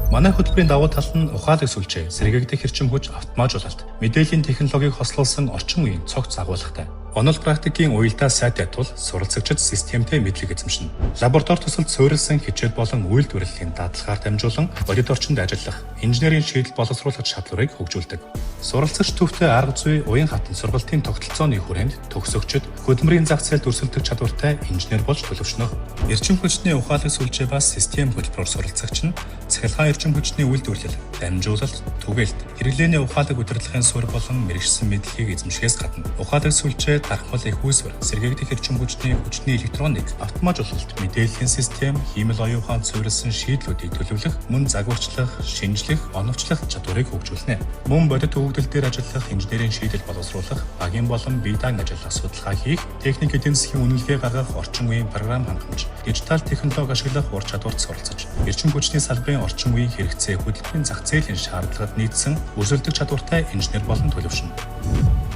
Манай хөтөлбөрийн давуу тал нь ухаалаг сүлжээ, сэргээгдэх эрчим хүч, автоматжуулалт, мэдээллийн технологиг хослуулсан орчин үеийн цогц агуулгатай. Онол практикийн уялдаа сайтай тул суралцагчид системтэй мэдлэг эзэмшинэ. Лаборатори төсөлд суурилсан хичээл болон үйлдвэрлэлийн дадлагаар дамжуулан бодит орчинд ажиллах, инженерийн шийдэл боловсруулах чадварыг хөгжүүлдэг. Суралцагч төвтэй арга зүй уян хатан сургалтын тогтолцооны хүрээнд төгсөгчид хөдөлмөрийн зах зээлд өрсөлдөх чадвартай инженер болж төлөвшнө. Эрчим хүчний ухаалаг сүлжээ ба систем хөтөлбөрөөр суралцагч нь цахилгаан эрчим хүчний үйлдвэрлэл, дамжуулалт, түгээлт, хэрэглээний ухаалаг удирдлагын суурь болон мэргэшсэн мэдлэгийг эзэмшихээс гадна ухаалаг сүлжээ, дархмал эх үүсвэр, сэргээгдэх эрчим хүчний, хүчний электроник, автоматжуулалт, мэдээллийн систем, хиймэл оюун ухаанд суурилсан шийдлүүдийг төлөвлөх, мөн загварчлах, шинжлэх, оновчлох чадварыг хөгжүүлнэ. Мөн бодит өгөгдөл дээр ажиллах, инженерийн шийдэл боловсруулах, багийн болон бие даан ажиллах, судалгаа хийх, техник эдийн засгийн үнэлгээ гаргах, орчин үеийн програм хангамж, дижитал технологи ашиглах ур чадварт суралцаж, эрчим хүчний салбарын орчин үеийн хэрэгцээ, хөдөлмөрийн зах зээлийн шаардлагад нийцсэн өрсөлдөх чадвартай инженер болон төлөвшнө.